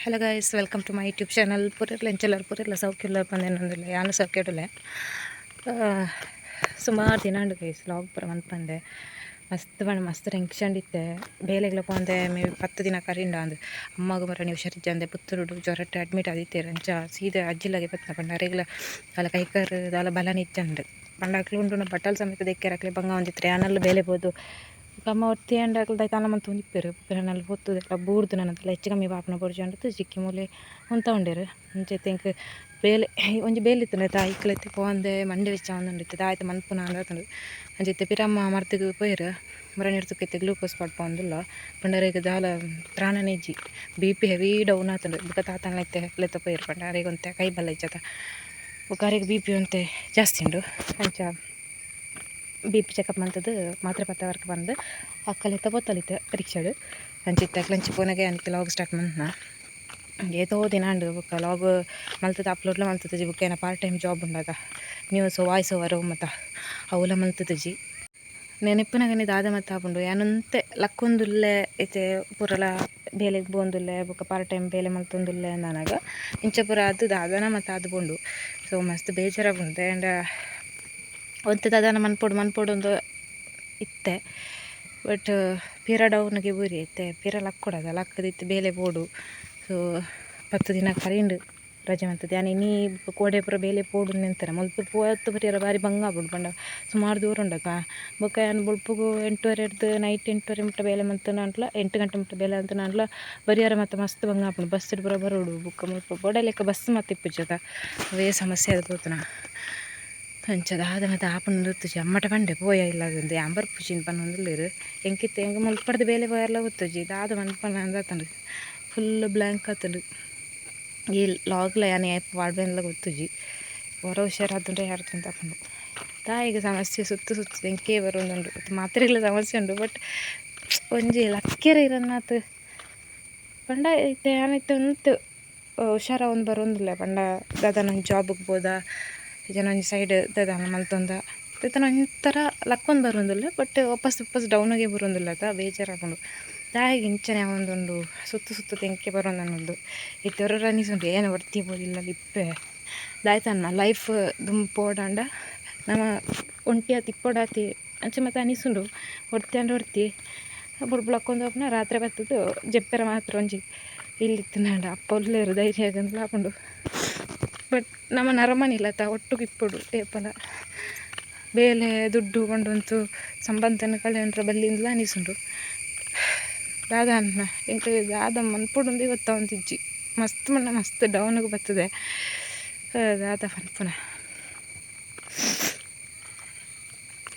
Hello guys, welcome to my YouTube channel. ಪೂರೆರ್ಲ ಎಂಚೆಲ್ಲರ್? ಪೂರೆರ್ಲ ಸೌಖ್ಯುಲ್ಲ ಪಂದೇನೊಂದುಲ್ಲೆ. ಯಾನ್ ಸೌಖ್ಯಡುಲ್ಲೆ. ಸುಮಾರು ದಿನ ಉಂಡು ಗೈಸ್, ಲಾಗ್ ಪೂರ ಮನ್ಪಂದೆ. ಮಸ್ತ್ ಪಂಡ ಮಸ್ತ್ ಟೆನ್ಷನ್ ಇತ್ತೆ. ಬೇಲೆಗ್ಲ ಪೋಂದೆ ಮೇ ಬಿ 10 ದಿನ ಕರಿಂಡ ಅಂದ್. ಅಮ್ಮಗ್ ಮರನಿ ಹುಷಾರಿಜ್ಜಂದೆ ಪುತ್ತೂರುಡು ಜ್ವರಟ್ ಅಡ್ಮಿಟ್ ಆದಿತ್ತೆರ್. ಅಂಚ ಸೀದಾ ಅಜ್ಜಿಲ್ಲಾಗೆ ಬತ್ತಿನ. ಪಂಡ ಅರೆಗ್ಲ ದಾಲ ಕೈಕಾರ್ ದಾಲ ಬಲನೆ ಇಜ್ಜಂಡ್. ಪಂಡ ಅಕ್ಲು ಉಂಡುನ ಬಟ್ಟಲ್ ಸಮೇತ ದೆಕ್ಕೆರೆ ಅಕ್ಲೆ ಬಂಗ ಒಂದಿತ್ರೆ. ಯಾನಲ್ಲ ಬೇಲೆ ಪೋದು ಅಮ್ಮ ಒರ್ತಿ ಆಂಡ ಅಕ್ಲು ದಾಯ್ತ ಮಂತೊಂದು ಇಪ್ಪೆರ್. ನಲ್ ಪೊತ್ತುದೆಲ್ಲ ಬೂರ್ದು ನನಂತಲ ಹೆಚ್ಚು ಕಮ್ಮಿ ಪಾಪನ ಪೊರ್ಜು ಚಿಕ್ಕಿ ಮೂಲೆ ಉಂತ ಉಂಡೇರು. ಅಂಚ ಎಂಕ್ ಬೇಲೆ ಒಂಜಿ ಬೇಲೆ ಇತ್ತುಂಡು ಐಕ್ಲೆತ್ತೆ ಪೋವಂದೆ ಮಂಡೆ ಬೆಚ್ಚ ಆವೊಂದುಂಡು. ದಾಯ್ತ ಮನ್ಪುನ ಅಂದ್. ಅಂಚ ಇತ್ತೆ ಪಿರಮ್ಮ ಮರ್ದ್ಗ್ ಪೋಯೆರ್. ಮುರನಿ ಇತ್ತೆ ಗ್ಲೂಕೋಸ್ ಪಾಡ್ಪೊಂದುಲ್ಲ. ಪಂಡ ಅರೆಗ್ ದಾಲ ತ್ರಾಣನೆ ಇಜ್ಜಿ, ಬಿಪಿ ಹೆವಿ ಡೌನ್ ಆತುಂಡು. ಬೊಕ ತಾತನ ಇತ್ತೆ ಲೆತ್ತ ಪೋಯೆರ್. ಪಂಡ ಅರೆಗ್ ಒಂತೆ ಕೈ ಬಲ ಇಜ್ಜತ, ಬೊಕ ಅರೆಗ್ ಬಿಪಿ ಒಂತೆ ಜಾಸ್ತಿ ಉಂಡು. ಅಂಚ ಬಿಪಿ ಚೆಕಪ್ ಮಂತುದು ಮಾತ್ರೆ ಪತ್ತ ವರ್ಕ್ ಬಂದು ಅಕ್ಕಲೆತ್ತ ಪೋತಲಿತ್ತೆ ರಿಕ್ಷಾಡ್. ಅಂಚ ಇತ್ತೆ ಅಕ್ಲಂಚಿ ಪೋನಗ ಯಾನ್ ಲಾಗ್ ಸ್ಟಾರ್ಟ್ ಮಂತ್ನ. ಏತೋ ದಿನ ಉಂಡು ಬೊಕ್ಕ ಲಾಗ್ ಮಲ್ತದ ಅಪ್ಲೋಡ್ಲ ಮಲ್ತುಜಿ. ಬೊಕ್ಕ ಏನ ಪಾರ್ಟ್ ಟೈಮ್ ಜಾಬ್ ಉಂಡದ, ನ್ಯೂಸ್ ವಾಯ್ಸ್ ಓವರ್ ಮತ್ತ ಅವುಲ ಮಲ್ತುಜಿ. ನೆನಪುನಗನೆ ದಾದ ಮತ್ತ ಆಪುಂಡು, ಯಾನೊಂತೆ ಲಕ್ಕೊಂದುಲ್ಲೆ, ಇತ್ತೆ ಪೂರಲ ಬೇಲೆಗ್ ಪೋವೊಂದುಲ್ಲೆ, ಬೊಕ್ಕ ಪಾರ್ಟ್ ಟೈಮ್ ಬೇಲೆ ಮಲ್ತೊಂದುಲ್ಲೆ ಅಂದನಾಗ ಇಂಚ ಪೂರ ಅದು ದಾದನ ಮತ್ತ ಆದ್ ಪೋಂಡು. ಸೊ ಮಸ್ತ್ ಬೇಜಾರಾಪುಂಡು. ಆ್ಯಂಡ್ ಒಂತೆ ದಾದನ ಮನ್ಪೊಡು ಮನ್ಪೊಡು ಅಂದ್ ಇತ್ತೆ. ಬಟ್ ಪಿರ ಡೌನ್ಗೆ ಬೂರಿ. ಇತ್ತೆ ಪಿರ ಲಕ್ಕೊಡದ, ಲಕ್ಕುದು ಇತ್ತೆ ಬೇಲೆ ಪೋಡು. ಸೊ 10 ದಿನ ಕರಿಂಡು ರಜೆ ಮಂತುದು. ಯಾನ್ ಇನಿ ಕೋಡೆ ಪೂರ ಬೇಲೆ ಪೋಡು ನೆಂತರೆ ಮುಲ್ಪ ಪೋತು ಬರಿಯೆರೆ ಬಾರಿ ಬಂಗ ಆಪುಂಡು. ಪಂಡ ಸುಮಾರು ದೂರ ಉಂಡತ. ಬೊಕ್ಕ ಯಾನ್ ಬೊಲ್ಪುಗು 8:30ಡ್ದು ನೈಟ್ 8:30 ಮುಟ್ಟ ಬೇಲೆ ಮಂತುಂಡಾಂಡಲ, 8 ಗಂಟೆ ಮುಟ್ಟ ಬೇಲೆ ಮಂತುಂಡಾಂಡಲ ಬರಿಯೆರೆ ಮತ್ತೆ ಮಸ್ತ್ ಬಂಗ ಆಪುಂಡು. ಬಸ್ ಪೂರ ಬರೋಡು. ಬೊಕ್ಕ ಮುಲ್ಪ ಬೋಡಾಯಿಲೆಕ್ಕ ಬಸ್ ಮತ್ತ ಇಪ್ಪುಜತ, ಅವೇ ಸಮಸ್ಯೆ ಆದ್ ಪೋತುನ. ಅಂಚ ದಾದ ಮಾತ ಆಪುಂಡು ಗೊತ್ತುಜಿ. ಅಮ್ಮಟ ಪಂಡೆ ಪೋಯ ಇಲ್ಲಗಂದು. ಯಾನ್ ಬರ್ಪುಜಿ ಪನೊಂದುಲ್ಲೆರ್. ಎಂಕಿತ್ತೆ ಎಂಕ್ ಮುಲ್ಪಡ್ದು ಬೇಲೆ ಪೋಯೆರ್ಲ ಗೊತ್ತುಜಿ. ದಾದ ಮನ್ಪನ ಅಂದಾತುಂಡು, ಫುಲ್ ಬ್ಲ್ಯಾಂಕ್ ಆತುಂಡು. ಈ ಲಾಗ್ಲ ಯಾನ್ ಏಪ ಪಾಡ್ಬೆನ್ಲ ಗೊತ್ತುಜಿ. ಒರ ಹುಷಾರಾದುಂಡೆ ಯಾರು ಆಪುಂಡು. ದಾಯೆಗ್ ಸಮಸ್ಯೆ ಸುತ್ತು ಸುತ್ತು ಎಂಕೇ ಬರೊಂದುಂಡು? ಮಾತ್ರೆಗ್ಲ ಸಮಸ್ಯೆ ಉಂಡು. ಬಟ್ ಒಂಜಿ ಲಕ್ಕೆರೆ ಇರನ್ನಾತ್. ಪಂಡ ಇತ್ತೆ ಯಾನ್ ಇತ್ತೆ ಒಂತೆ ಹುಷಾರಾವೊಂದು ಬರೊಂದುಲ್ಲೆ. ಪಂಡ ದಾದನ ಒಂಜಿ ಜಾಬುಗ್ ಪೋದ, ಇಜ್ಜಾಂಡ ಒಂಜಿ ಸೈಡ್ ದಾದನ ಮಲ್ತೊಂದ ದಾದನ ಒಂಥರ ಲಕ್ಕೊಂದು ಬರೊಂದುಲ್ಲೆ. ಬಟ್ ವಾಪಸ್ ವಾಪಸ್ ಡೌನಿಗೆ ಬರೊಂದುಲ್ಲೆ ಅತ, ಬೇಜಾರಾಪುಂಡು. ದಾಯೆಗ್ ಇಂಚನೆ ಆವೊಂದುಂಡು, ಸುತ್ತು ಸುತ್ತು ಎಂಕೆ ಬರೊಂದುಂಡು? ಇತ್ತೆ ಒರೊರ ಅನಿಸುಂಡು, ಏನ ಒರ್ತಿ ಪೋದಿಲ್ಲ ಇಪ್ಪೆ ದಾಯ್ತನ್ನ ಲೈಫ್ ದುಂಬು ಪೋಡಾಂಡ ನಮ ಒಂಟಿಯಾತ್ ಇಪ್ಪೊಡಾತೆ. ಅಂಚ ಮಾತ ಅನಿಸುಂಡು. ಒರ್ತಿ ಆಂಡ ಒರ್ತಿ ಬೊಲ್ಪು ಲಕ್ಕೊಂದು ಪೋಪುನ, ರಾತ್ರೆ ಬತ್ತುದು ಜೆಪ್ಪೆರೆ ಮಾತ್ರ ಒಂಜಿ ಇಲ್ಲಿತ್ತಿನಾಂಡ ಅಪ್ಪ ಉಲ್ಲೆರ್ ಧೈರ್ಯ ಆಪುಂಡು. ಬಟ್ ನಮ ನರಮನಿ ಇಲ್ಲತ, ಒಟ್ಟುಗು ಇಪ್ಪೊಡು ಏಪಲ. ಬೇಲೆ ದುಡ್ಡು ಪಂಡೊಂತು ಸಂಬಂಧನ ಕಳೆಯೊನ್ರ ಬಲ್ಲಿಂದ್ಲ ಅನಿಸುಂಡು. ದಾದ ಅನ್ನ ಎಂಕ್ ದಾದ ಮನ್ಪೊಡುಂದು ಗೊತ್ತಾವೊಂದಿಜ್ಜಿ. ಮಸ್ತ್ ಪಂಡ ಮಸ್ತ್ ಡೌನ್ಗ್ ಬತ್ತದೆ. ದಾದ ಪನ್ಪುನ,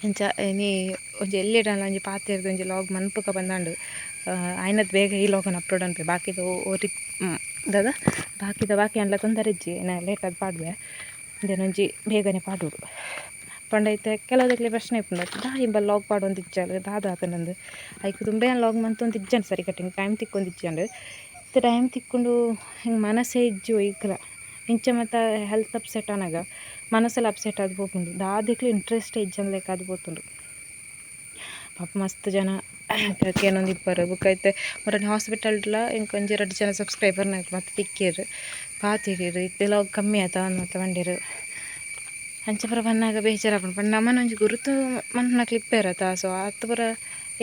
ಇಂಚ ಇನಿ ಒಂಜಿ ಎಲ್ಲಿಡಲ ಒಂಜಿ ಪಾತೆರ್ದ್ ಒಂಜಿ ಲಾಗ್ ಮನ್ಪುಕ ಪಂದಾಂಡ್. ಆಯ್ನತ್ ಬೇಗ ಈ ಲಾಗನ್ ಅಪ್ಲೋಡ್ ಅನ್ಪೆ. ಬಾಕಿದ ಒರಿ ದಾದ ಬಾಕಿದ ಬಾಕಿ ಆಂಡಲ ತೊಂದರೆ ಇಜ್ಜಿ, ಏನ ಲೇಟಾದ್ ಪಾಡ್ವೆ. ಇಂದೆನ್ ಬೇಗನೆ ಪಾಡೊಡು. ಪಂಡ ಇತ್ತೆ ಕೆಲವುದಕ್ಲೆ ಪ್ರಶ್ನೆ ಇಪ್ಪುಂಡು, ದಾಯೆ ಇಂಬಲ್ ಲಾಗ್ ಪಾಡೊಂದಿಜ್ಜಲ್, ದಾದ ಆತುಂಡಂದು. ಐಕ್ ದುಂಬೇ ಯಾನ್ ಲಾಗ್ ಮಂತೊಂದಿಜ್ಜಂಡ್, ಸರಿ ಕಟ್ಟಿಂಗ್ ಟೈಮ್ ತಿಕ್ಕೊಂದಿಜ್ಜಂಡ್. ಇತ್ತೆ ಟೈಮ್ ತಿಕ್ಕುಂಡು, ಎಂಕ್ ಮನಸ್ಸೇ ಇಜ್ಜಿ ಒಯ್ಕ್ಲ. ಇಂಚ ಮಾತ ಹೆಲ್ತ್ ಅಪ್ಸೆಟ್ ಆನಗ ಮನಸ್ಸೆಲ್ಲ ಅಪ್ಸೆಟ್ ಆದ್ ಪೋಪುಂಡು. ದಾದೆಕ್ಲ ಇಂಟ್ರೆಸ್ಟ್ ಇಜ್ಜಂದಿಲೆಕ ಆದ್ ಪೋತುಂಡು. ಪಾಪ ಮಸ್ತ್ ಜನ ಕೇನೊಂದಿಪ್ಪರು. ಬೊಕ್ಕ ಇತ್ತೆ ಮುರನಿ ಹಾಸ್ಪಿಟಲ್ಡ್ಲ ಎಂಕ್ ಒಂಜಿ ರಡ್ಡ್ ಜನ ಸಬ್ಸ್ಕ್ರೈಬರ್ನಕುಲು ಮಸ್ತ್ ತಿಕ್ಕಿಯೆರ್, ಪಾತೆರಿಯೆರ್. ಇತ್ತೆ ಲಾಗ್ ಕಮ್ಮಿ ಆತ ಮಾತ ಪಂಡೆರ್. ಅಂಚ ಪೂರ ಪನ್ನಗ ಬೇಜಾರಾಪುಂಡು. ಪಂಡ ನಮನ ಒಂಜಿ ಗುರುತು ಮನ್ಪುನಕ್ಲು ಇಪ್ಪೆರತ. ಸೊ ಆತ್ ಪೂರ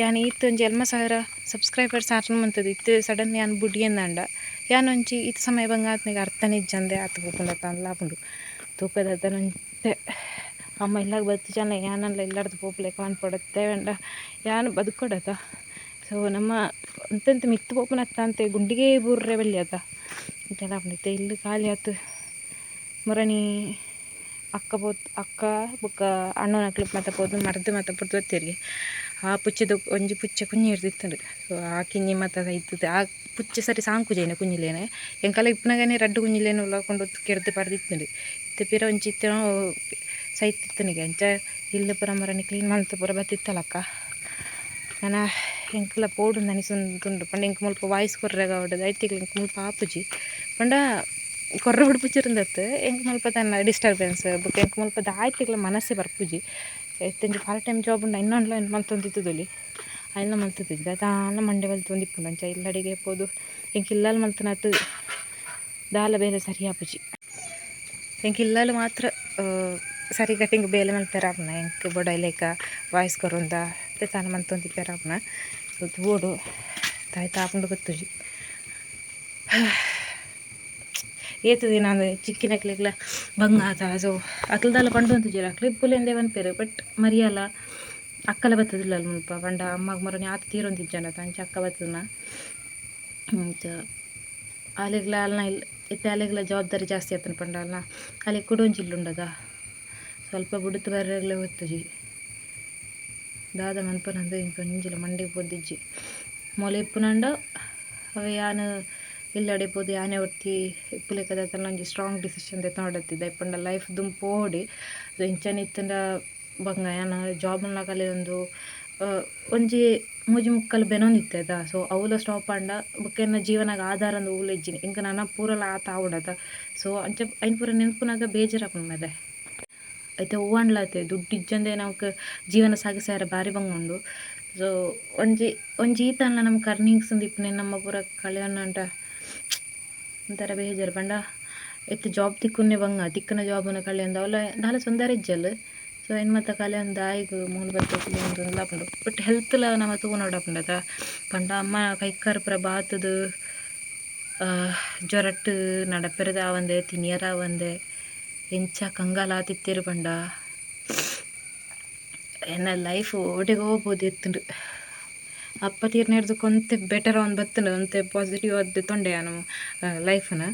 ಯಾನ್ ಈತ್ ಒಂಜಿ 50,000 ಸಬ್ಸ್ಕ್ರೈಬರ್ಸ್ ಅರ್ನ್ ಮಂತುದು ಇತ್ತೆ ಸಡನ್ ಯಾನ್ ಬುಡಿಯೆಂದಾಂಡ ಯಾನ್ ಒಂಜಿ ಈತ್ ಸಮಯ ಬಂಗ ಆತ್ನಿಗೆ ಅರ್ಥನೇ ಇಜ್ಜಂದೆ ಆತ್ ಪೋಪುಂಡತ ಅಂದ್ಲ ಆಪುಂಡು. ತೂಕ ದಾದನ ಒಂತೆ ಅಮ್ಮ ಇಲ್ಲಗ್ ಬತ್ತಿಜಾಂಡ ಯಾನಲ್ಲ ಇಲ್ಲಡ್ದು ಪೋಪುಲೆಕ ಮನ್ಪೊಡತ್ತೆ. ಪಂಡ ಯಾನ್ ಬದುಕೊಡತ. ಸೊ ನಮ್ಮ ಒಂತೆ ಮಿತ್ತ್ ಪೋಪುನತ್ತ ಅಂತೆ ಗುಂಡಿಗೆ ಬೂರ್ರೆ ಬಲ್ಲಿ ಅತ, ಇಂಚಲ ಆಪುಂಡು. ಇತ್ತೆ ಇಲ್ಲ್ ಖಾಲಿ ಆತ್. ಮುರಣಿ ಅಕ್ಕ ಪೋತ್, ಅಕ್ಕ ಬೊಕ್ಕ ಅಣ್ಣನಕ್ಲು ಮಾತ ಪೋದು ಮರ್ದ್ ಮಾತ ಪುರ್ದು ಬತ್ತೆರ್ಗೆ. ಆ ಪುಚ್ಚೆದ ಒಂಜಿ ಪುಚ್ಚೆ ಕುಂಞಿ ಇತ್ತಿಂಡು. ಸೊ ಆ ಕಿನ್ನಿ ಮಾತ ಸೈತುದು. ಆ ಪುಚ್ಚೆ ಸರಿ ಸಾಂಕುಜೇನೆ ಕುಂಜಿಲೇನೆ. ಎಂಕಲ ಇಪ್ಪುನಗನೆ ರಡ್ಡ್ ಕುಂಜಿಲೇನು ಉಲ ಕೊಂಡು ಕೆರ್ದ್ ಪಾಡ್ದಿತ್ತುಂಡು. ಇತ್ತೆ ಪಿರ ಒಂಜಿ ಇತ್ತೆ ಸೈತಿತ್ತುನಿಗೆ. ಅಂಚ ಇಲ್ಲ್ ಪೂರ ಮರನಿ ಕ್ಲೀನ್ ಮಲ್ತ್ ಪೂರ ಬತ್ತಿತ್ತಲಕ್ಕ. ನನ ಎಂಕ್ಲ ಪೋಡುಂದು ಅನಿಸೊಂದುಂಡು. ಪಂಡ ಎಂಕ್ ಮುಲ್ಪ ವಾಯ್ಸ್ ಕೊರ್ರೆಗ್ ಆವಡ್ ಐತಿಗ್ಲ ಎಂಕ್ ಮುಲ್ಪ ಆಪುಜಿ. ಪಂಡ ಕೊರ್ರೆ ಬುಡ್ಪುಜೆರ್ ಎಂಕ್ ಮುಲ್ಪ ದಾನ್ನ ಡಿಸ್ಟರ್ಬೆನ್ಸ್. ಬೊಕ ಎಂಕ್ ಮುಲ್ಪ ದಾಯ್ತಿಗ್ಲ ಮನಸ್ಸೇ ಬರ್ಪುಜಿ. ಇತ್ತೆ ಒಂಜಿ ಪಾರ್ಟ್ ಟೈಮ್ ಜಾಬ್ ಉಂಡು, ಐನೊಂಡ್ಲ ಮಲ್ತೊಂದಿತ್ತುದೊಲಿ, ಐನ್ಲ ಮಲ್ತುದಿಜ್ಜಿ. ದಾದಾನ ಮಂಡೆ ಬಲ್ತೊಂದಿಪ್ಪುಂಡು. ಅಂಚ ಇಲ್ಲಡೆಗೆ ಪೋದು ಎಂಕ್ ಇಲ್ಲಲ್ ಮಲ್ತುನತ್. ದಾಲ ಬೇಲೆ ಸರಿ ಆಪುಜಿ. ಎಂಕ್ ಇಲ್ಲಲ್ ಮಾತ್ರ ಸರಿ ಕಟ್ಟಿಂಗ್ ಬೇಲೆ ಮನ್ಪೆರಾಪುನ ಎಂಕ್ ಬೊಡೈಲೇಕ ವಾಯ್ಸ್ ಕೊರೊಂದ ತಾನ ಮಂತೊಂದಿಪ್ಪೆರಾಪುನ. ಸೊ ತೂವೊಡು ದಾಯ್ತ ಆಪುಂಡು ಗೊತ್ತುಜಿ. ಏತ್ ದಿನ ಅಂದ್ ಚಿಕ್ಕಿನಕ್ಲೆಗ್ಲ ಬಂಗ ಆತ. ಸೊ ಅಕ್ಲ್ದಾಲ ಪಂಡೊಂತುಜೆರ್ ಅಕ್ಲು ಇಪ್ಪುಲೆಂದೇ ಪನ್ಪೆರ್. ಬಟ್ ಮರಿಯಲ ಅಕ್ಕಲ ಬತ್ತದಿಲ್ಲಲ್ ಮುಲ್ಪ ಪಂಡ ಅಮ್ಮಗ್ ಮೊರನಿ ಆತ್ ತೀರೊಂದಿಜ್ಜಂಡ ಅಂಚ ಅಕ್ಕ ಬತ್ತುನ. ಅಂಚ ಆಲೆಗ್ಲ ಅಲ್ನ ಇತ್ತೆ ಆಲೆಗ್ಲ ಜವಾಬ್ದಾರಿ ಜಾಸ್ತಿ ಆತುಂಡು ಪಂಡ ಅಲ್ನ ಆಲೆಗ್ ಕುಡೊಂಜಿ ಇಲ್ಲುಂಡದ ಸ್ವಲ್ಪ ಬುಡುತು ಬರ್ರೆಗ್ಲ ಗೊತ್ತುಜಿ. ದಾದ ಮನ್ಪುನಂದ್ ಎಂಕ್ ಒಂಜಿಲ ಮಂಡೆಗ್ ಪೋದಿಜ್ಜಿ. ಮೊಲೆ ಇಪ್ಪುನಂಡ ಅವೆ ಯಾನ್ ಇಲ್ಲಡೆ ಪೋದು ಯಾನೆ ಒರ್ತಿ ಇಪ್ಪುಲೆಕದ ಒಂಜಿ ಸ್ಟ್ರಾಂಗ್ ಡಿಸಿಷನ್ ದೆತ್ತೊಂಡತ್ತಿದ್ದ ಪಂಡ ಲೈಫ್ ದುಂಬು ಪೋವೊಡೆ. ಇಂಚನೆ ಇತ್ತ್ಂಡ ಬಂಗ ಯಾನ್ ಜಾಬ್ಲ ಕಲೆಯೊಂದು ಒಂಜಿ ಮೂಜಿ ಮುಕ್ಕಾಲು ಬೆನೊಂದಿತ್ತೆ ಅತ. ಸೊ ಅವ್ಲ ಸ್ಟಾಪ್ ಆಂಡ ಬೊಕ್ಕ ಎನ್ನ ಜೀವನಗ್ ಆಧಾರ ಅಂದ್ ಒವ್ಲ ಇಜ್ಜಿ. ಎಂಕ್ ನನ ಪೂರಲ ಆತ ಆವೊಡತ. ಸೊ ಅಂಚ ಐನ್ ಪೂರ ನೆನಪುನಗ ಬೇಜಾರಾಪುಂಡು ಮರ್ರೆ. ಐತೆ ಒವ್ವಾಂಡ್ಲ ಅತೆ ದುಡ್ಡು ಇಜ್ಜಂದೆ ನಮಕ್ ಜೀವನ ಸಾಗಿಸಾಯೆರೆ ಬಾರಿ ಬಂಗ ಉಂಡು. ಸೊ ಒಂಜಿ ಒಂಜಿ ಈತನ್ಲ ನಮಕ್ ಅರ್ನಿಂಗ್ಸ್ ಇಪ್ಪುನೆ ನಮ್ಮ ಪೂರ ಕಳೆಯೊನ್ನಂಟ ಒಂಥರ ಬೇಜಾರು. ಪಂಡ ಇತ್ತೆ ಜಾಬ್ ತಿಕ್ಕುನೆ ಬಂಗ ತಿಕ್ಕುನ ಜಾಬ್ನ ಕಳೆಯೊಂದು ಅವ್ಲ ದಾಲ ತೊಂದರೆ ಇಜ್ಜಲ್. ಸೊ ಐನ್ ಮಾತ ಕಲೆಯೊಂದು ದಾಯೆಗ್ ಮೂಲು ಬತ್ತ್ ಕುಲ್ಲೊಂದು ಆಪುಂಡು. ಬಟ್ ಹೆಲ್ತ್ಲ ನಮ ತೂವೊನೊಡಾಪುಂಡು ಅತ. ಪಂಡ ಅಮ್ಮ ಕೈಕಾರ್ ಪೂರ ಬಾತುದು ಜ್ವರಟ್ ನಡಪೆರೆ ಆವಂದೆ ತಿನಿಯರ ಆವಂದೆ ಎಂಚ ಕಂಗಾಲಾತಿತ್ತೆರ್ ಪಂಡ ಎನ್ನ ಲೈಫ್ ಓಡೆಗೋ ಪೋದಿತ್ತುಂಡು. ಅಪ್ಪ ತೀರ್ನೆರ್ದ್ ಒಂತೆ ಬೆಟರ್ ಆವೊಂದು ಬತ್ತುಂಡು ಒಂತೆ ಪಾಸಿಟಿವ್ ಆದ್ ದೆತ್ತೊಂಡೆ ಯಾನ್ ಲೈಫ್ನ್.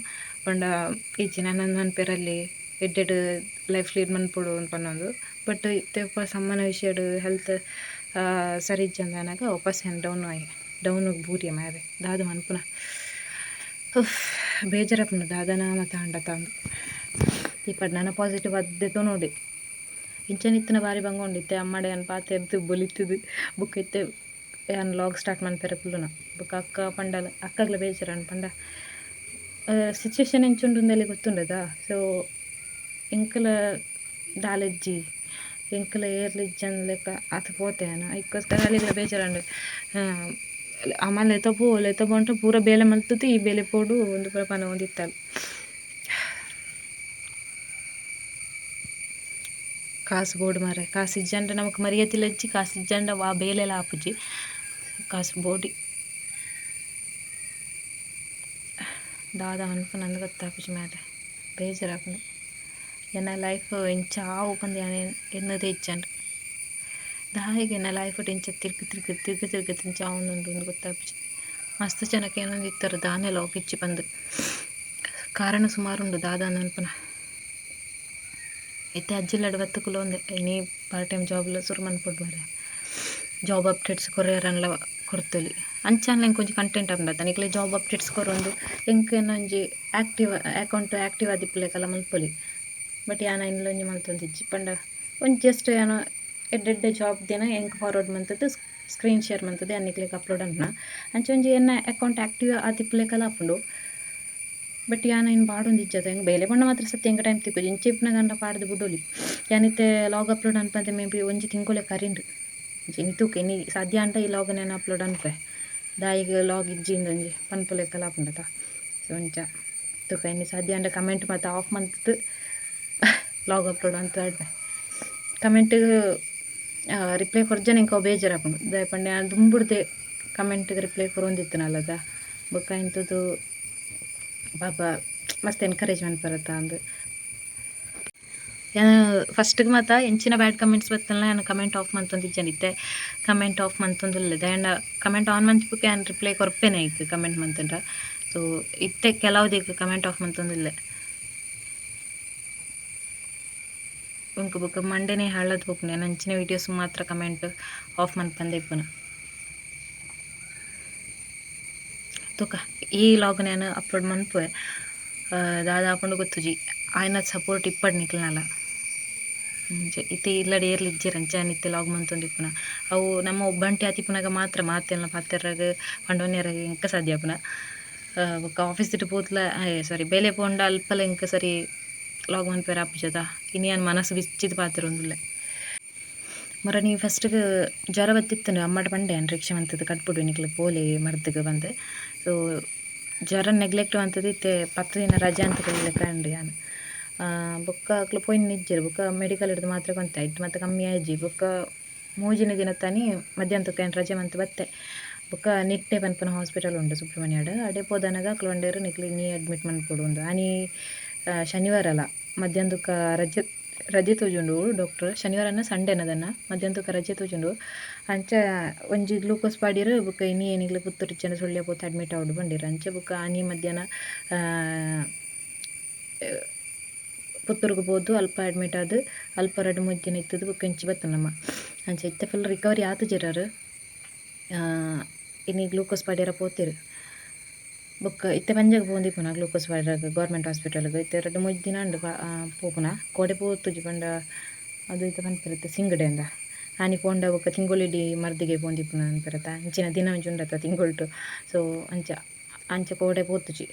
ಪಂಡ ಇಜ್ಜಿ ನನ ಮನ್ಪೆರಲ್ಲಿ ಎಡ್ಡೆಡ್ ಲೈಫ್ ಲೀಡ್ ಮನ್ಪೊಡು ಪನೊಂದು. ಬಟ್ ಇತ್ತೆ ಅಮ್ಮನ ವಿಷಯಡ್ ಹೆಲ್ತ್ ಸರಿ ಇಜ್ಜಂದೆ ಆನಗ ವಾಪಸ್ ಯಾನ್ ಡೌನ್ ಆಯೆ ಡೌನ್ ಬೂರಿಯೆ ಮಾರ್ರೆ ದಾದ ಮನ್ಪುನ. ಉಫ್ ಬೇಜಾರಾಪುಂಡು ದಾದನ ಮಾತ ಆಂಡತ ಅಂದ್. ಇಪ್ಪಡ್ ನನ ಪಾಸಿಟಿವ್ ಆದ್ ದೆತ್ತೊನೊಡೆ. ಇಂಚನೆ ಇತ್ತಿನ ಬಾರಿ ಬಂಗ ಉಂಡು. ಇತ್ತೆ ಅಮ್ಮಡ ಯಾನ್ ಪಾತೆರ್ದ್ ಬೊಲಿತುದು ಬೊಕ್ಕ ಇತ್ತೆ ಯಾನ್ ಲಾಗ್ ಸ್ಟಾರ್ಟ್ ಮನ್ಪೆರೆ ಕುಲ್ಲುನ. ಬೊಕ್ಕ ಅಕ್ಕ ಪಂಡಲ್ ಅಕ್ಕಗ್ಲ ಬೇಜಾರಾಂಡ್ ಪಂಡ ಸಿಚುವೇಶನ್ ಎಂಚ ಉಂಡು ಗೊತ್ತುಂಡದ. ಸೊ ಎಂಕಲ ದಾಲ ಇಜ್ಜಿ ಎಂಕಲ ಏರ್ಲ ಇಜ್ಜಂದ್ ಲೆಕ್ಕ ಆತ್ ಪೋತೆ ಯಾನ್. ಐಕೋಸ್ಕರ ಅಲೆಗ್ಲ ಬೇಜಾರಾಂಡ್. ಅಮ್ಮ ಲೆತ ಪೋ ಲೆತ ಪೋಂಡ ಪೂರ ಬೇಲೆ ಮಲ್ತುದು ಈ ಬೇಲೆ ಪೋಡು ಉಂದು ಪೂರ ಪನೊಂದಿತ್ತಲ್. ಕಾಸು ಬೋಡು ಮಾರ್ರೆ. ಕಾಸು ಇಜ್ಜಂಡ ನಮಕ್ ಮರ್ಯಾದಿಲ ಇಜ್ಜಿ. ಕಾಸು ಇಜ್ಜಂಡ ವಾ ಬೇಲೆಲ ಆಪುಜಿ. ಕಾಸು ಬೋಡಿ. ದಾದ ಮನ್ಪುನಂದ್ ಗೊತ್ತಾಪುಜಿ ಮಾರ್ರೆ. ಬೇಜಾರಾಪುಂಡು. ಎನ್ನ ಲೈಫ್ ಎಂಚ ಆವು ಪಂದ್ ಯಾನ್ ಎನ್ನುದೇ ಇಜ್ಜಂಡ್. ದಾಯೆಗ್ ಎನ್ನ ಲೈಫ್ ಇಂಚ ತಿರ್ಗ್ ತಿರ್ಗ್ ತಿರ್ಗ್ ತಿರ್ಗ್ ಇಂಚ ಆವೊಂದುಂಡು ಅಂದ್ ಗೊತ್ತಾಪುಜಿ. ಮಸ್ತ್ ಜನಕ್ ಎನ್ನೊಂದಿತ್ತೆರ್ ದಾನೆ ಲಾಗ್ ಇಜ್ಜಿ ಪಂದ್. ಕಾರಣ ಸುಮಾರು ಉಂಡು ದಾದ ಮನ್ಪುನ. ಇತ್ತೆ ಅಜ್ಜಿಲ್ಲಡ್ ಬತ್ತ್ ಕುಲೊಂದೆ ಇನಿ ಪಾರ್ಟ್ ಟೈಮ್ ಜಾಬ್ಲ ಸುರು ಮನ್ಪೊಡು ಮಾರ್ರೆ. ಜಾಬ್ ಅಪ್ಡೇಟ್ಸ್ ಕೊರ್ಯೆರೆನ್ಲ ಕೊರ್ತೊಲಿ. ಅಂಚಾಂಡ ಎಂಕ್ ಒಂಜಿ ಕಂಟೆಂಟ್ ಆಪುಂಡತ ನಿಕ್ಲೆ ಜಾಬ್ ಅಪ್ಡೇಟ್ಸ್ ಕೊರೊಂದು ಎಂಕ್ ಒಂಜಿ ಆಕ್ಟಿವ್ ಅಕೌಂಟ್ ಆಕ್ಟಿವ್ ಆದಿಪ್ಪುಲೆಕಲ ಮನ್ಪೊಲಿ. ಬಟ್ ಯಾನ್ ಐನ್ಲ ಒಂಜಿ ಮಲ್ತೊಂದಿಜ್ಜಿ. ಪಂಡ ಒಂಜಿ ಜಸ್ಟ್ ಯಾನ್ ಎಡ್ಡೆ ಎಡ್ಡೆ ಜಾಬ್ ದಿನ ಎಂಕ್ ಫಾರ್ವರ್ಡ್ ಮಂತುದು ಸ್ಕ್ರೀನ್ ಶೇರ್ ಮಂತುದು ಯಾನ್ ನಿಕ್ಲೆಗ್ ಅಪ್ಲೋಡ್ ಮನ್ಪುನ. ಅಂಚ ಒಂಜಿ ಎನ್ನ ಅಕೌಂಟ್ ಆಕ್ಟಿವ್ ಆದಿಪ್ಪುಲೆಕಲ ಆಪುಂಡು. ಬಟ್ ಯಾನ್ ಐನ್ ಪಾಡೊಂದಿಜ್ಜಿ ಎಂಕ್ ಬೇಲೆ ಪಂಡ ಮಾತ್ರ ಸತ್ಯ ಎಂಕ್ ಟೈಮ್ ತಿಕ್ಕುಜಿ. ಇಂಚ ಇಪ್ಪುನಗ ಪಾಡ್ದ್ ಬುಡೊಲಿ. ಯಾನ್ ಇತ್ತೆ ಲಾಗ್ ಅಪ್ಲೋಡ್ ಮನ್ಪಂದೆ ಮೇ ಬಿ ಒಂಜಿ ತಿಂಗೊಲೆ ಕರಿಂಡ್. ಇನಿ ತೂಕ ಇನಿ ಸಾಧ್ಯ ಆಂಡ ಈ ಲಾಗ್ ಯಾನ್ ಅಪ್ಲೋಡ್ ಮನ್ಪುವೆ. ದಾಯೆಗ್ ಲಾಗ್ ಇಜ್ಜಿ ಇಂದ್ ಒಂಜಿ ಪನ್ಪುಲೆಕಲ ಆಪುಂಡತ. ಸೊ ಅಂಚ ತೂಕ ಇನಿ ಸಾಧ್ಯ ಆಂಡ ಕಮೆಂಟ್ ಮಾತ ಆಫ್ ಮಂತುದು ಲಾಗ್ ಅಪ್ಲೋಡ್ ಮಂತ್ ಕಮೆಂಟ್ ರಿಪ್ಲೈ ಕೊರ್ಜನ ಎಂಕ್ ಅವು ಬೇಜಾರಾಪುಂಡು. ದಾಯೆ ಪಂಡ ಯಾನ್ ದುಂಬುಡ್ದೆ ಕಮೆಂಟ್ಗ್ ರಿಪ್ಲೈ ಕೊರೊಂದಿತ್ತಿನಲ್ಲದ. ಬೊಕ್ಕ ಐನ್ ತೂದು ಪಾಪ ಮಸ್ತ್ ಎನ್ಕರೇಜ್ ಮನ್ಪೆರತ ಅಂದ್. ಯಾನ್ ಫಸ್ಟ್ಗ್ ಮಾತ ಎಂಚಿನ ಬ್ಯಾಡ್ ಕಮೆಂಟ್ಸ್ ಬತ್ತುಂಡಲ ಯಾನ್ ಕಮೆಂಟ್ ಆಫ್ ಮಂತೊಂದಿಜ್ಜಂಡ್. ಇತ್ತೆ ಕಮೆಂಟ್ ಆಫ್ ಮಂತೊಂದುಲ್ಲೆ. ದಾಯೆಂಡ ಕಮೆಂಟ್ ಆನ್ ಮಂತಿಬೊಕ್ಕ ಯಾನ್ ರಿಪ್ಲೈ ಕೊರ್ಪೆನೆ ಐಕ್ ಕಮೆಂಟ್ ಮಂತುಂಡ. ಸೊ ಇತ್ತೆ ಕೆಲವುದೆಗ್ ಕಮೆಂಟ್ ಆಫ್ ಮಂತೊಂದುಲ್ಲೆ. ಎಂಕ್ ಬೊಕ್ಕ ಮಂಡೆನೆ ಹಾಳಾದ್ ಪೋಪುಂಡು. ಯಾನ್ ಅಂಚಿನ ವೀಡಿಯೋಸ್ ಮಾತ್ರ ಕಮೆಂಟ್ ಆಫ್ ಮನ್ಪಂದೆ ಇಪ್ಪುನ. ತೂಕ ಈ ಲಾಗ್ ಯಾನ್ ಅಪ್ಲೋಡ್ ಮನ್ಪುವೆ. ದಾದ ಆಪುಂಡು ಗೊತ್ತುಜಿ. ಆಯ್ನ ಸಪೋರ್ಟ್ ಇಪ್ಪಡ್ ನಿಕ್ಲ್ನಲ. ಅಂಚ ಇತ್ತೆ ಇಲ್ಲಡ್ ಏರ್ಲ ಇಜ್ಜೆರ್ ಅಂಚ ಯಾನ್ ಇತ್ತೆ ಲಾಗ್ ಮಂತೊಂದಿಪ್ಪುನ. ಅವು ನಮ್ಮ ಒಬ್ಬಂಟಿ ಆತಿಪ್ಪುನಗ ಮಾತ್ರ ಮಾತೆರ್ನ ಪಾತೆರ್ರಗ್ ಪಂಡೊನ್ಯೆರೆಗ್ ಎಂಕ್ ಸಾಧ್ಯ ಆಪುನ. ಬೊಕ್ಕ ಆಫೀಸ್ ಪೋತ್ಲ ಸಾರಿ ಬೇಲೆ ಪೋಂಡ ಅಲ್ಪಲ ಎಂಕ್ ಸರಿ ಲಾಗ್ ಮನ್ಪೆರೆ ಆಪುಜತ. ಇನಿ ಯಾನ್ ಮನಸ್ಸು ಬಿಚ್ಚಿದ್ ಪಾತೆರೊಂದುಲ್ಲೆ. ಮೊರನಿ ಫಸ್ಟ್ಗ್ ಜ್ವರ ಬತ್ತಿತ್ತುಂಡು ಅಮ್ಮಡ ಪಂಡೆ ಯಾನ್ ರಿಕ್ಷಾ ಮಂತುದು ಕಡ್ಪುಡು ನಿಕ್ಲ್ ಪೋಲೆ ಮರ್ದ್ಗ್ ಪಂದ್. ಸೊ ಜ್ವರ ನೆಗ್ಲೆಕ್ಟ್ ಮಂತುದು ಇತ್ತೆ ಪತ್ತ್ ದಿನ ರಜೆ ಅಂತ್ ಕೊರ್ಲೆಕ ಉಂಡು ಯಾನ್. ಬೊಕ್ಕ ಅಕ್ಲು ಪೋಯಿನ ಇಜ್ಜೆರ್ ಬೊಕ್ಕ ಮೆಡಿಕಲ್ ಡ್ದ್ ಮಾತ್ರೆ ಕೊಂತೆ ಐಟ್ ಮಾತ ಕಮ್ಮಿ ಆಯಿಜಿ. ಬೊಕ್ಕ ಮೂಜಿನೆ ದಿನತಾನಿ ಮಧ್ಯಾಹ್ನ ಯಾನ್ ರಜೆ ಮಂತ್ ಬತ್ತೆ. ಬೊಕ್ಕ ನಿಟ್ಟೆ ಪನ್ಪುನ ಹಾಸ್ಪಿಟಲ್ ಉಂಡು ಸುಬ್ರಹ್ಮಣ್ಯಡ್ ಅಡೆ ಪೋದಾನಗ ಅಕ್ಲು ಪಂಡೆರ್ ನಿಕ್ಲು ಇನಿ ಅಡ್ಮಿಟ್ ಮನ್ಪೊಡು ಇಂದ್ ಆನಿ ಶನಿವಾರಲ ಮಧ್ಯಾಹ್ನದಕ ರಜೆ ರಜೆ ತೋಜುಂಡು ಡಾಕ್ಟ್ರ್ ಶನಿವಾರನ ಸಂಡೇನ ದಾನ್ನ ಮಧ್ಯಾಹ್ನದಕ ರಜೆ ತೋಜುಂಡು. ಅಂಚ ಒಂಜಿ ಗ್ಲೂಕೋಸ್ ಪಾಡ್ಯೆರ್ ಬೊಕ್ಕ ಇನಿ ನಿಕ್ಲೆ ಪುತ್ತೂರು ಇಜ್ಜಂಡ ಸುಳ್ಯ ಪೋತು ಅಡ್ಮಿಟ್ ಆವೊಡು ಪಂಡೆರ್. ಅಂಚ ಬೊಕ್ಕ ಆನಿ ಮಧ್ಯಾಹ್ನ ಪುತ್ತೂರುಗು ಪೋದು ಅಲ್ಪ ಅಡ್ಮಿಟ್ ಆದ್ ಅಲ್ಪ ರಡ್ಡ್ ಮೂಜಿ ದಿನ ಇತ್ತುದು ಬೊಕ್ಕ ಇಂಚಿ ಬತ್ತಿನ ನಮ. ಅಂಚ ಇತ್ತೆ ಫುಲ್ ರಿಕವರಿ ಆತುಜೆರ್ ಆರ್. ಇನಿ ಗ್ಲೂಕೋಸ್ ಪಾಡ್ಯೆರ ಪೋತೆರ್. ಬೊಕ್ಕ ಇತ್ತೆ ಪಂಜಗ್ ಪೋವೊಂದಿಪ್ಪುನ ಗ್ಲೂಕೋಸ್ ಪಾಡ್ಯೆರ ಗೌರ್ಮೆಂಟ್ ಹಾಸ್ಪಿಟಲ್ಗ್ ಇತ್ತೆ ರಡ್ಡ್ ಮೂಜಿ ದಿನ ಉಂಡು ಪೋಪುನ ಕೋಡೆ ಪೋತುಜಿ ಪಂಡ ಅದು ಇತ್ತೆ ಪನ್ಪೆರ್ ಇತ್ತೆ ಸಿಂಗಡೆಂದ ಆನಿ ಪೋಂಡ ಬೊಕ್ಕ ತಿಂಗೊಳಿಡೀ ಮರ್ದಿಗೆ ಪೋವೊಂದಿಪ್ಪುನ ಪನ್ಪೆರತ್ತ ಅಂಚಿನ ದಿನ ಒಂಜಿ ಉಂಡತ್ತ ತಿಂಗೊಲ್ಡು ಸೊ ಅಂಚ ಅಂಚ ಕೋಡೆ ಪೋತುಜಿ.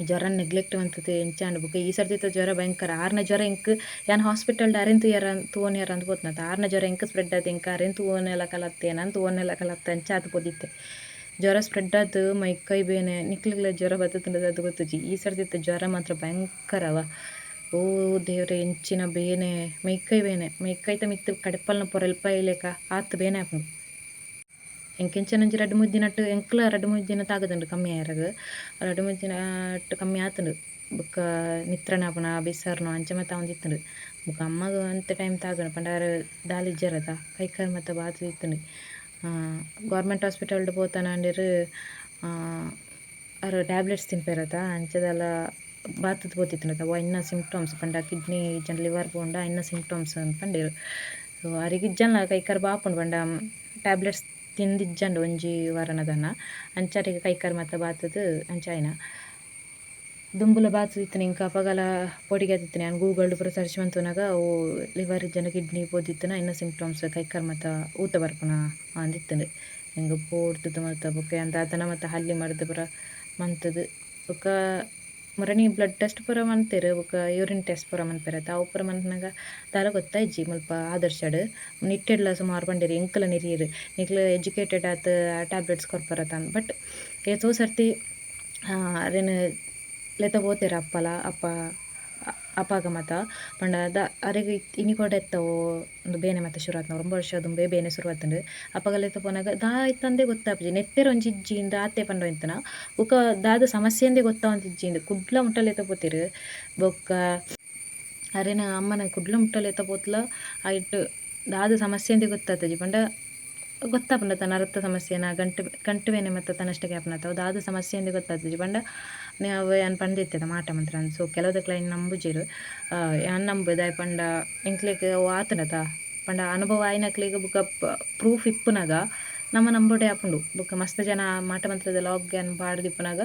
ಜ್ವರ ನೆಗ್ಲೆಕ್ಟ್ ಮಂತುದು ಎಂಚ ಆಂಡ್ ಬೊಕ್ಕ ಈ ಸರ್ತಿತ ಜ್ವರ ಭಯಂಕರ ಆರ್ನ ಜ್ವರ ಎಂಕ್ ಯಾನ್ ಹಾಸ್ಪಿಟಲ್ಡ್ ಅರೆನ್ ತೂಯರ ತೂವೊನ್ಯರ ಅಂದ್ ಪೋತ್ನತ ಆರ್ನ ಜ್ವರ ಎಂಕ್ ಸ್ಪ್ರೆಡ್ ಆದ್ ಎಂಕ್ ಅರೆನ್ ತೂವೊನೆಲ ಕಲತ್ತೆ ಎನನ್ ತೂವೊನೆಲ ಕಲತ್ತೆ ಅಂಚ ಆದ್ ಪೋದಿತ್ತೆ. ಜ್ವರ ಸ್ಪ್ರೆಡ್ ಆದ್ ಮೈ ಕೈ ಬೇನೆ ನಿಕ್ಲೆಗ್ಲ ಜ್ವರ ಬತ್ತುಂಡ ದಾದ ಗೊತ್ತುಜಿ ಈ ಸರ್ತಿತ ಜ್ವರ ಮಾತ್ರ ಭಯಂಕರವ ಓ ದೇವ್ರೆ ಎಂಚಿನ ಬೇನೆ ಮೈ ಕೈ ಬೇನೆ ಮೈ ಕೈತ ಮಿತ್ತ್ ಕಡೆಪಲ್ನ ಪೂರ ಎಲ್ಪಾಯಿಲೆಕ ಆತ್ ಬೇನೆ ಆಪುಂಡು. ಎಂಕ್ ಎಂಚನ ಒಂಜಿ ರಡ್ಡ್ ಮೂಜಿ ದಿನಟ್ ಎಂಕ್ಲ ರಡ್ಡ್ ಮೂಜಿ ದಿನ ತಾಗುದುಂಡು ಕಮ್ಮಿ ಆಯೆರೆಗ್ ರಡ್ಡ್ ಮೂಜಿ ದಿನಟ್ ಕಮ್ಮಿ ಆತುಂಡು ಬೊಕ್ಕ ನಿತ್ರಣ ಆಪುನ ಬಿಸರ್ನ ಅಂಚ ಮಾತ ಆವೊಂದಿತ್ತುಂಡು ಬೊಕ್ಕ ಅಮ್ಮಗ್ ಒಂತೆ ಟೈಮ್ ತಾಗುಂಡು ಪಂಡ ಆರ್ ದಾಲ ಇಜ್ಜೆರತ ಕೈ ಕಾರ್ ಮಾತ ಬಾತುದಿತ್ತುಂಡು ಗೌರ್ಮೆಂಟ್ ಹಾಸ್ಪಿಟಲ್ಡ್ ಪೋತನಾಂಡೆರ್ ಆರ್ ಟ್ಯಾಬ್ಲೆಟ್ಸ್ ತಿನ್ಪೆರತ ಅಂಚ ದಾಲ ಬಾತುದು ಪೋತಿತ್ತುಂಡತ ಅವು ಐನ ಸಿಂಪ್ಟಮ್ಸ್ ಪಂಡ ಕಿಡ್ನಿ ಇಜ್ಜಂಡ ಲಿವರ್ ಪೋಂಡ ಐನ ಸಿಂಪ್ಟಮ್ಸ್ ಅಂದ್ ಪಂಡೆರ್. ಸೊ ಅರೆಗ್ ಇಜ್ಜಂಡ ಕೈ ಕಾರ್ ಬಾಪುಂಡು ಪಂಡ ಟ್ಯಾಬ್ಲೆಟ್ಸ್ ತಿಂದಿಜ್ಜಂಡ ಒಂಜಿ ವಾರನ ದಾನ್ನ ಅಂಚ ಅರೆಗ್ ಕೈ ಕಾರ್ ಮಾತ ಬಾತುದು ಅಂಚ ಆಯಿನ. ದುಂಬುಲ ಬಾತುದಿತ್ತಿನ ಎಂಕ್ ಅಪಗಲ ಪೋಡಿಗೆ ಆದಿತ್ತಿನ ಯಾನ್ ಗೂಗಲ್ಡ್ ಪೂರ ಸರ್ಚ್ ಮಂತುನಗ ಅವು ಲಿವರ್ ಇಜ್ಜಂಡ ಕಿಡ್ನಿ ಪೋದಿತ್ತುಂಡ ಐನ ಸಿಂಪ್ಟಮ್ಸ್ ಕೈ ಕಾರ್ ಮಾತ ಊತ ಬರ್ಪುನ ಆಂದಿತ್ತುಂಡು. ಎಂಕ್ ಪೋಡ್ತುದು ಮಾತ ಬೊಕ್ಕ ಯಾನ್ ದಾದನ ಮಾತ ಹಲ್ಲಿ ಮರ್ದ್ ಪೂರ ಮಂತುದು ಬೊಕ್ಕ ಮುರಣಿ ಬ್ಲಡ್ ಟೆಸ್ಟ್ ಪೂರ ಮಂತೆರ್ ಬೊಕ್ಕ ಯೂರಿನ್ ಟೆಸ್ಟ್ ಪೂರ ಮನ್ಪೆರತ ಅವು ಪೂರ ಮನ್ಪುನಗ ದಾಲ ಗೊತ್ತಾಯಿಜಿ ಮುಲ್ಪ ಆದರ್ಶಡ್ ನಿಟ್ಟೆಡ್ಲ ಸುಮಾರು ಪಂಡೆರ್ ಎಂಕಲ್ನ ನೆರಿಯೆರ್ ನಿಕ್ಲ್ ಎಜುಕೇಟೆಡ್ ಆತ್ ಟ್ಯಾಬ್ಲೆಟ್ಸ್ ಕೊರ್ಪರತ ಬಟ್ ಏತೋ ಸರ್ತಿ ಅರೆನ್ ಲೆತ ಪೋತೆರ್ ಅಪ್ಪಲ ಅಪ್ಪ ಅಪಗ ಮಾತ ಪಂಡ ದ ಅರೆಗ್ ಇನಿ ಕೋಡೆ ಎತ್ತವು ಉಂದು ಬೇನೆ ಮಾತ ಶುರು ಆತ್ಂಡ್ ಒರುಂಬ ವರ್ಷ ದುಂಬೇ ಬೇನೆ ಶುರು ಆತ್ಂಡ್ ಅಪಗ ಲೆತ ಪೋನಗ ದಾ ಇತ್ತಂದೇ ಗೊತ್ತಾಪುಜಿ ನೆತ್ತೆರ್ ಒಂಜಿ ಇಜ್ಜಿ ಇಂದ್ ಆತೆ ಪಂಡೊಂದಿತ್ತನ ಬೊಕ ದಾದ ಸಮಸ್ಯೆಂದೇ ಗೊತ್ತಾವೊಂದಿಜ್ಜಿ ಇಂದ್ ಕುಡ್ಲ ಮುಟ್ಟ ಲೆತ ಪೋತೆರ್ ಬೊಕ್ಕ ಅರೆನ ಅಮ್ಮನ ಕುಡ್ಲ ಮುಟ್ಟ ಲೆತ ಪೋತ್ಲ ಐಟ್ ದಾದ ಸಮಸ್ಯೆಂದೇ ಗೊತ್ತಾತುಜಿ ಪಂಡ ಗೊತ್ತಾಪುಂಡತ ನರತ ಸಮಸ್ಯೆನ ಗಂಟು ಗಂಟು ಬೇನೆ ಮಾತ ತನ್ನಷ್ಟಕ್ಕೆ ಆಪುನತ ಅವು ದಾದ ಸಮಸ್ಯೆಂದೇ ಗೊತ್ತಾತುಜಿ ಪಂಡ ಅವು ಯಾನ್ ಪಂದಿತ್ತೆದ ಮಾಟ ಮಂತ್ರ ಅಂದ್ ಸೊ ಕೆಲವುದಕ್ಲ್ ಐನ್ ನಂಬುಜೆರ್ ಯಾನ್ ನಂಬುವೆ ದಾಯೆ ಪಂಡ ಎಂಕ್ಲೆಗ್ ಅವು ಆತುಂಡತ ಪಂಡ ಅನುಭವ ಆಯಿನಕ್ಲೆಗ್ ಬೊಕ ಪ್ರೂಫ್ ಇಪ್ಪುನಗ ನಮ ನಂಬೊಡೆ ಆಪುಂಡು ಬೊಕ ಮಸ್ತ್ ಜನ ಮಾಟ ಮಂತ್ರದ ಲಾಗ್ ಯಾನ್ ಪಾಡ್ದಿಪ್ಪುನಗ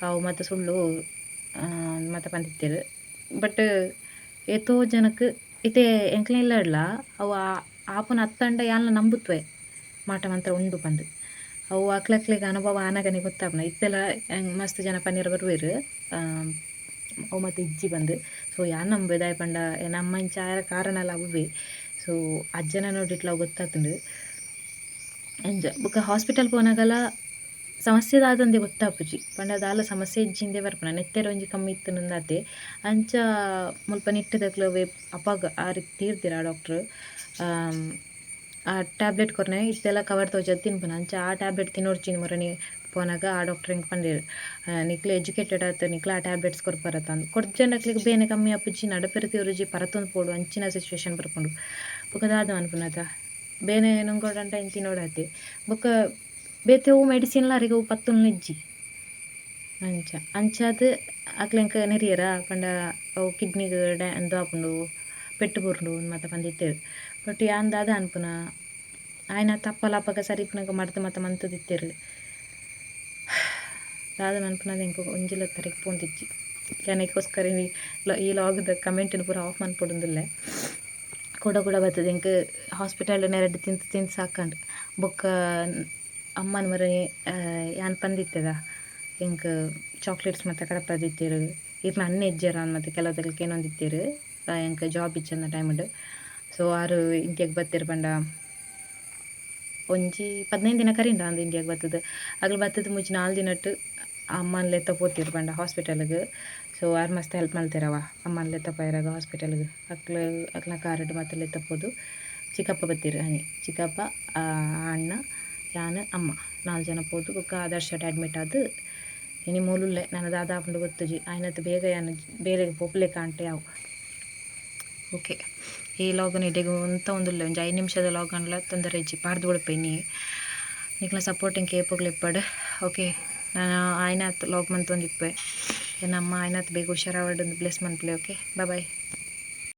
ಅವು ಮಾತ ಸುಳ್ಳು ಮಾತ ಪಂದಿತ್ತೆರ್ ಬಟ್ ಏತೋ ಜನಕ್ ಇತ್ತೆ ಎಂಕ್ಲೆ ಇಲ್ಲಡ್ಲ ಅವು ಆಪುನ ಅತ್ತಂಡ ಯಾನ್ಲ ನಂಬುತ್ವೆ ಮಾಟ ಮಂತ್ರ ಉಂಡು ಪಂದ್ ಅವು ಅಕ್ಲಕ್ಲೆಗ್ ಅನುಭವ ಆನಗನೆ ಗೊತ್ತಾಪುನ ಇತ್ತೆಲ ಮಸ್ತ್ ಜನ ಪನಿಯೆರೆ ಬರುವೆರ್ ಅವು ಮಾತ ಇಜ್ಜಿ ಪಂದ್ ಸೊ ಯಾನ್ ನಂಬುವೆ ದಾಯೆ ಪಂಡ ಎನ್ನ ಅಮ್ಮ ಇಂಚ ಆಯೆರೆ ಕಾರಣಲ ಅವ್ವೆ ಸೊ ಅಜ್ಜನ ನೋಡಿಟ್ಲ ಅವು ಗೊತ್ತಾತುಂಡು ಅಂಚ ಬೊಕ ಹಾಸ್ಪಿಟಲ್ ಪೋನಗಲ ಸಮಸ್ಯೆ ದಾದಂದೆ ಗೊತ್ತಾಪುಜಿ ಪಂಡ ದಾಲ ಸಮಸ್ಯೆ ಇಜ್ಜಿಂದೆ ಬರ್ಪುನ ನೆತ್ತೆರ್ ಒಂಜಿ ಕಮ್ಮಿ ಇತ್ತುಂಡು ಆತೆ ಅಂಚ ಮುಲ್ಪ ನಿಟ್ಟೆದಕ್ಲು ಅವ್ವೆ ಅಪಗ ಆರ್ ತೀರ್ದೆರ್ ಆ ಡಾಕ್ಟ್ರ್ ಆ ಟ್ಯಾಬ್ಲೆಟ್ ಕೊರ್ನೆ ಇತ್ತೆಲ ಕವರ್ ತೋಜಾದ್ ತಿನ್ಪುನ ಅಂಚ ಆ ಟ್ಯಾಬ್ಲೆಟ್ ತಿನೊಡ್ಚಿ ಮುರಣಿ ಪೋನಗ ಆ ಡಾಕ್ಟ್ರ್ ಎಂಕ್ ಪಂಡೆರ್ ನಿಕ್ಲು ಎಜುಕೇಟೆಡ್ ಆತ್ ನಿಕ್ಲು ಆ ಟ್ಯಾಬ್ಲೆಟ್ಸ್ ಕೊರ್ಪರತ ಅಂದ್ ಕೊರ್ಜಂಡ ಅಕ್ಲೆಗ್ ಬೇನೆ ಕಮ್ಮಿ ಆಪುಜಿ ನಡಪೆರೆ ತಿರುಜಿ ಪರತೊಂದು ಪೋಡು ಅಂಚಿನ ಸಿಚುವೇಶನ್ ಬರ್ಪುಂಡು ಬೊಕ ದಾದ ಮನ್ಪುನತ ಬೇನೆ ನುಂಗೊಡಂಡ ಐನ್ ತಿನೊಡಾತೆ ಬೊಕ ಬೇತೆ ಒವು ಮೆಡಿಸಿನ್ಲ ಅರೆಗ್ ಅವು ಪತ್ತೊನ್ಲ ಇಜ್ಜಿ ಅಂಚ ಅಂಚಾದ್ ಅಕ್ಲ್ ಎಂಕ್ ನೆರಿಯೆರಾ ಪಂಡ ಅವು ಕಿಡ್ನಿಗ್ ಉಂದು ಆಪುಂಡು ಪೆಟ್ಟ್ ಬೂರುಂಡು ಇಂದ್ ಮಾತ ಪಂದಿತ್ತೆರ್ ಬಟ್ ಯಾನ್ ದಾದ ಪನ್ಪುನ ಆಯಿನಾತ್ ಅಪ್ಪಲ ಅಪಗ ಸರಿ ಇಪ್ಪುನಗ ಮರ್ದ್ ಮಾತ ಮಂತುದಿತ್ತೆರ್ ದಾದ ಮನ್ಪುನದ ಎಂಕ್ ಒಂಜಿಲ ತರೆಕ್ ಪೋವೊಂದಿಜ್ಜಿ ಯಾನ್ ಐಕೋಸ್ಕರ ಈ ಲಾಗ್ದ ಕಮೆಂಟ್ನ್ ಪೂರ ಆಫ್ ಮನ್ಪೊಡುಂದುಲ್ಲೆ ಕುಡ ಕುಡ ಬತ್ತುದು ಎಂಕ್ ಹಾಸ್ಪಿಟಲ್ ನೆರಡ್ ತಿಂತ್ ತಿಂತ್ ಸಾಕಾಂಡ್ ಬೊಕ್ಕ ಅಮ್ಮನ ಮರ ಯಾನ್ ಪಂದಿತ್ತೆದ ಎಂಕ್ ಚಾಕ್ಲೇಟ್ಸ್ ಮಾತ ಕಡಪಾದಿತ್ತೆರ್ ಇರ್ನ ಅಣ್ಣೆ ಇಜ್ಜೆರಾ ಅಂದ್ ಮಾತ ಕೆಲವುದಕ್ಲ್ ಕೇನೊಂದಿತ್ತೆರ್ ಎಂಕ್ ಜಾಬ್ ಇಜ್ಜಂದಿನ ಟೈಮ್ಡ್ ಸೊ ಆರ್ ಇಂಚಗ್ ಬತ್ತೆರ್ ಪಂಡ ಒಂಜಿ 15 ದಿನ ಕರಿಂಡ ಅಂದ್ ಇಂಡಿಯಾಗ್ ಬತ್ತುದು. ಅಗಲು ಬತ್ತುದು ಮೂಜಿ ನಾಲ್ ದಿನಟ್ ಅಮ್ಮನ್ ಲೆತ್ತ ಪೋತಿರ್ ಪಂಡ ಹಾಸ್ಪಿಟಲ್ಗ್. ಸೊ ಆರ್ ಮಸ್ತ್ ಹೆಲ್ಪ್ ಮಲ್ತೆರವ ಅಮ್ಮನ್ ಲೆತ್ತ ಪೋಯೆರಾಗ ಹಾಸ್ಪಿಟಲ್ಗ್. ಅಕ್ಲು ಅಕ್ಲ್ನ ಕಾರುಡು ಮಾತ ಲೆತ್ತ ಪೋದು ಚಿಕ್ಕಪ್ಪ ಬತ್ತೆರ್ ಆನಿ. ಚಿಕ್ಕಪ್ಪ, ಅಣ್ಣ, ಯಾನ್, ಅಮ್ಮ ನಾಲ್ ಜನ ಪೋದು ಬೊಕ್ಕ ಆದರ್ಶಡ್ ಅಡ್ಮಿಟ್ ಆದ್ ಇನಿ ಮೂಲುಲ್ಲೆ. ನನ ದಾದ ಆಪುಂಡು ಗೊತ್ತುಜಿ. ಆಯಿನತ್ ಬೇಗ ಯಾನ್ ಬೇಲೆಗ್ ಪೋಪುಲೆಕ ಆಂಟ ಯಾವು. ಓಕೆ, ಈ ಲಾಗನ್ ಇಡೆಗ್ ಉಂತವೊಂದುಲ್ಲೆ. ಒಂಜಿ 5 ನಿಮಿಷದ ಲಾಗ್ ಆಂಡಲ ತೊಂದರೆ ಇಜ್ಜಿ, ಪಾಡ್ದು ಬುಡ್ಪೆ ಇನಿ. ನಿಕ್ಲ್ನ ಸಪೋರ್ಟ್ ಎಂಕ್ ಏಪೊಗ್ಲ ಇಪ್ಪಡ್. ಓಕೆ, ನಾನು ಆಯಿನಾತ್ ಲಾಗ್ ಮಂತೊಂದಿಪ್ಪೆ. ಎನ್ನ ಅಮ್ಮ ಆಯಿನಾತ್ ಬೇಗ ಹುಷಾರಾವಡ್ ಬ್ಲೆಸ್ ಮನ್ಪುಲೆ. Okay, bye.